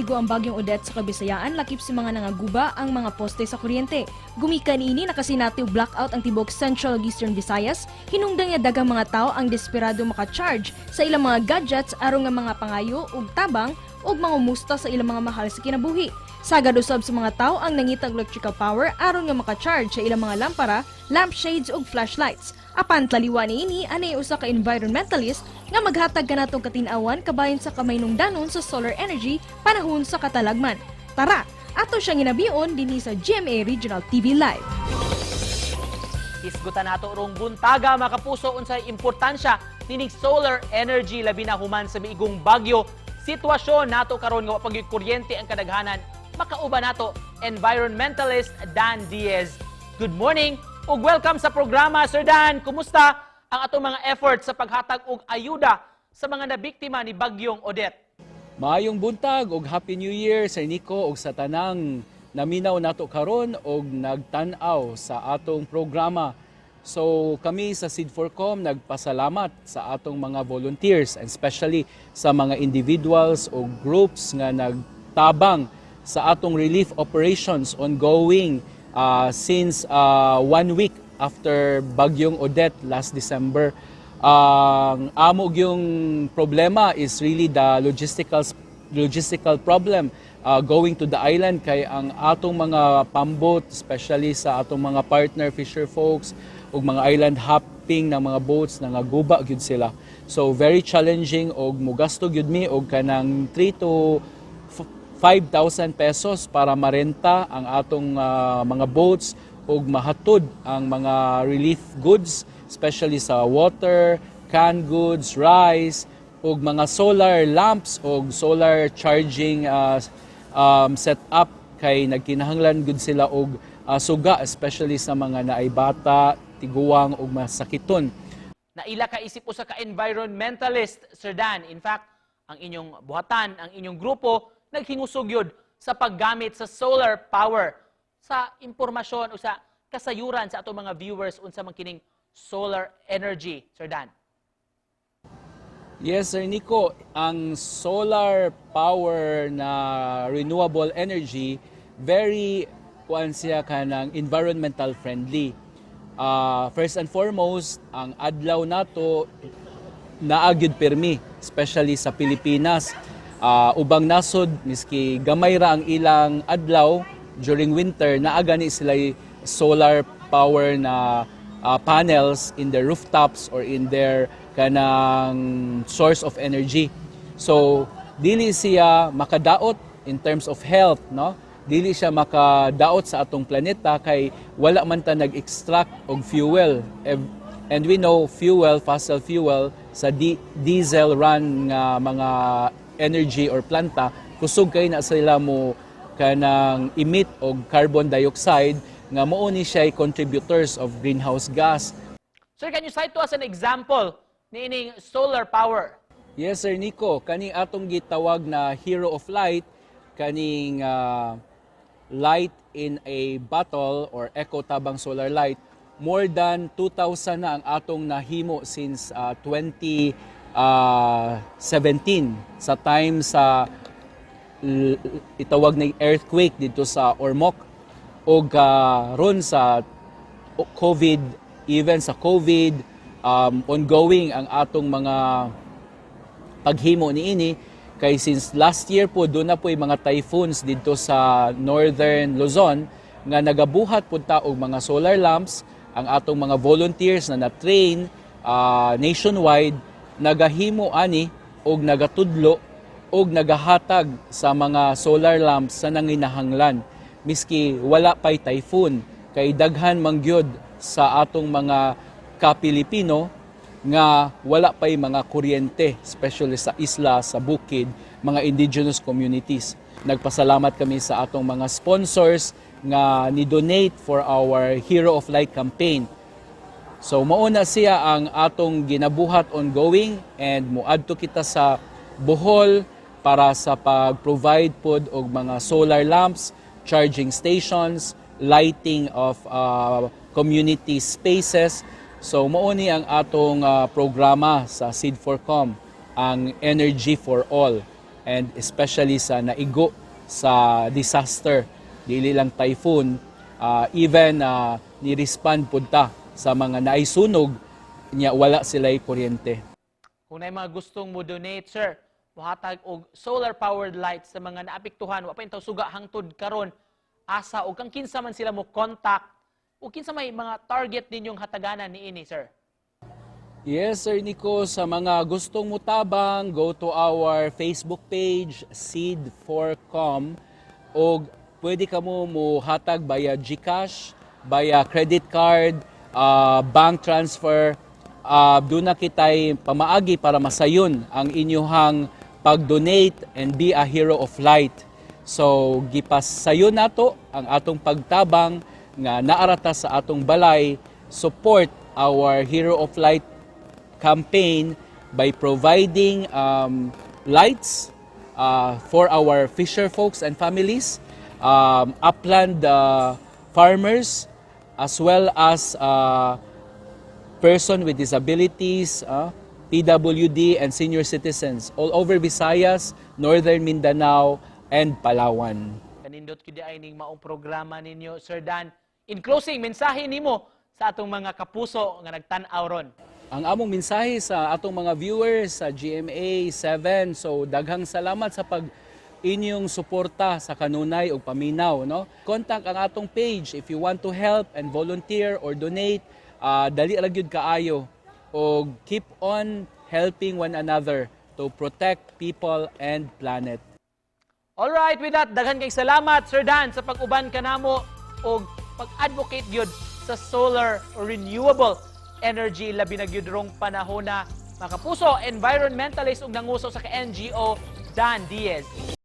Namigo ang bagyong Odette sa Kabisayaan lakip sa mga nangaguba ang mga poste sa kuryente. Gumikan ini, nakasinati og blackout ang tibok Central ug Eastern Visayas. Hinungdan nga daghang mga tao ang desperado maka-charge sa ilang mga gadgets aron nga mga pangayo og tabang ug mangumusta sa ilang mga mahal sa kinabuhi. Sagad usab sa mga tao ang nangitag electrical power aron nga maka-charge sa ilang mga lampara, lampshades ug flashlights. Apan taliwa niini, anay usa ka environmentalist nga maghatag kanatong katin-awan kabahin sa kamahinungdanon sa solar energy panahon sa katalagman. Tara, ato siyang hinabion dinhi sa GMA Regional TV Live. Hisgutan nato rong buntaga, mga kapuso, unsay importansya nining solar energy labi na human sa miigong bagyo. Sitwasyon nato karon nga wa pa gyud kuryente ang kadaghanan. Makauban nato environmentalist Dan Diez. Good morning ug welcome sa programa, Sir Dan. Kumusta ang atong mga efforts sa paghatag og ayuda sa mga nabiktima ni Bagyong Odette? Maayong buntag ug Happy New Year, Sir Nico, ug sa tanang naminaw nato karon og nagtan-aw sa atong programa. So kami sa Seed4Com nagpasalamat sa atong mga volunteers and especially sa mga individuals o groups nga nagtabang sa atong relief operations ongoing since one week after Bagyong Odette last December. Ang amo gyung problema is really the logistical problem going to the island kay ang atong mga pambot, especially sa atong mga partner fisher folks ug mga island hopping ng mga boats, nangaguba gyud sila. So very challenging og mugasto gyud mi og kanang 3 to 5,000 pesos para marenta ang atong mga boats ug mahatod ang mga relief goods, especially sa water, canned goods, rice ug mga solar lamps ug solar charging setup kay nagkinahanglan gud sila og suga, especially sa mga naay bata, tiguang ug masakiton. Naila ka isip usa ka environmentalist, Sir Dan. In fact, ang inyong buhatan, ang inyong grupo, naghingusog yun sa paggamit sa solar power. Sa impormasyon o sa kasayuran sa atong mga viewers, unsa man kining solar energy, Sir Dan? Yes, Sir Nico, ang solar power na renewable energy, very kuan siya, kanang environmental friendly. First and foremost, ang adlaw nato naa gyud permi, especially sa Pilipinas. Ubang nasod, miski gamay ra ang ilang adlaw during winter, naa gani sila solar power na panels in their rooftops or in their kanang source of energy. So dili siya makadaot in terms of health, no? Dili siya makadaot sa atong planeta kay wala man ta nag-extract og fuel. And we know fuel, fossil fuel sa diesel run nga mga energy or planta, kusog kay na sila mo kanang emit og carbon dioxide nga mao ni siya contributors of greenhouse gas. Sir, can you cite to us an example niining solar power? Yes, Sir Nico, kaning atong gitawag na Hero of Light, kaning light in a bottle or Eco Tabang Solar Light, more than 2,000 na ang atong nahimo since 2017 sa time sa itawag na earthquake dito sa Ormoc og ron sa COVID, even sa COVID, ongoing ang atong mga paghimo niini kay since last year po doon na po yung mga typhoons dito sa Northern Luzon nga nagabuhat pud ta og mga solar lamps. Ang atong mga volunteers na na-train nationwide nagahimo ani og nagatudlo og nagahatag sa mga solar lamps sa nanginahanglan miski wala pay typhoon kay daghan man gyud sa atong mga ka-Pilipino nga wala pay mga kuryente, especially sa isla, sa bukid, mga indigenous communities. Nagpasalamat kami sa atong mga sponsors nga ni-donate for our Hero of Light campaign. So mauna siya ang atong ginabuhat ongoing and muadto kita sa Bohol para sa pag-provide pod og mga solar lamps, charging stations, lighting of community spaces. So mao ni ang atong programa sa Seed4Com, ang Energy for All. and especially sa naigo sa disaster, dili lang typhoon, even ni-respond pud ta sa mga naisunog nya wala sila'y kuryente. Kung naay mga gustong mo donate, sir, mohatag og solar powered lights sa mga naapektuhan, wa pa intaw suga hangtod karon, asa og kang kinsa man sila mo contact o kinsa may mga target ninyong hataganan niini, sir? Yes, Sir Nico, sa mga gustong mutabang, go to our Facebook page, Seed4Com, og pwede ka mo muhatag via GCash, via credit card, bank transfer. Duna kitay pamaagi para masayon ang inyuhang pag-donate and be a hero of light. So, gipasayon nato ang atong pagtabang nga naarata sa atong balay, support our Hero of Light campaign by providing lights for our fisher folks and families, upland farmers, as well as person with disabilities, PWD, and senior citizens all over Visayas, Northern Mindanao, and Palawan. Kanindot gyud ay ning maong programa ninyo, Sir Dan. In closing, mensahe nimo sa atong mga kapuso nga nagtan-aw ron. Ang among mensahe sa atong mga viewers sa GMA 7, so daghang salamat sa pag inyong suporta sa kanunay ug paminaw, no? Contact ang atong page if you want to help and volunteer or donate. Dali ra gyud kaayo og keep on helping one another to protect people and planet. Alright, with that, daghan kay salamat, Sir Dan, sa pag-uban kanamo og pag-advocate gyud sa solar or renewable energy, labi na gyud rong panahona. Mga kapuso, environmentalist ug nanguso sa ka-NGO, Dan Diaz.